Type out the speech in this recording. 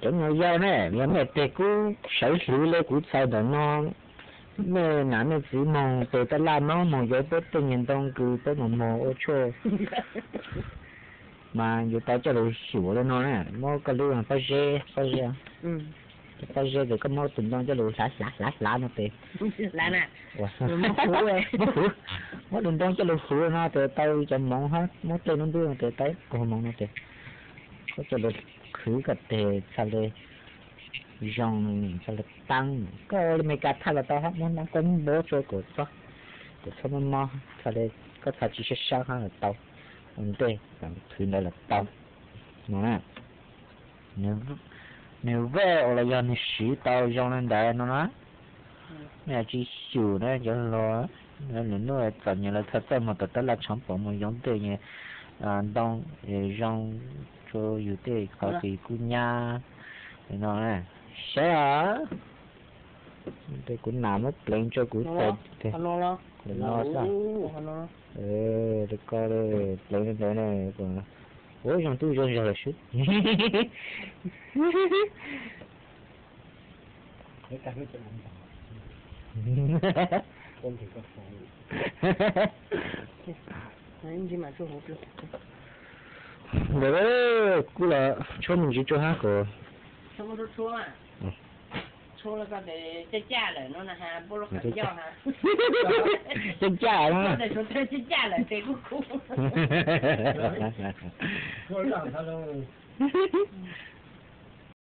Cov nyuam yaus ne, yog mej tes kub sawv hlwv le kuv txhais ntawm no, mej nam mej txiv moog tes taj laj moog moog yuav peb tej nyuag ntoo kws peb moog moog ua tshuaj mas yuav tau coj lug xyum le no na, muab koj lub pob zeb, pob zeb, pob zeb tes koj muab tus ntoo coj lug hlav hlav hlav hlav no tes, muab hwv, muab tus ntoo coj lug hwv no tes tau cov moov hab muab tej lub ntub no tes tau ib puag moov no tes koj coj lug khwv koj tes txhad le zoo, txhad le taab. Koj ua li Amelikas thaj los tau hab, muab nab koj npab tsua kom txhob, kom txhob mob mob, txhad le, koj txhad tsi sab sab hab los tau, ua ntej khwv ntawd los tau no na. Nwg vej uas los yog nwg siv tau zoo le ntawd no na, mej tsi xyum na cov hluas. Lwm nub txom nyem lawv txhaj txawj moog tom taj laj tshav puam moog yoov tej nyuag ntoo zoo rua yug tej qhov kws kub nyab no. Saib os, kuv nam muab pleev rua kuv tes, no xwb. Ko pleev le ntawd na, ua zoo tub zoo zog lawm sub. Ntawd kub los tshuab me ntsis rua hab kom caj caj no.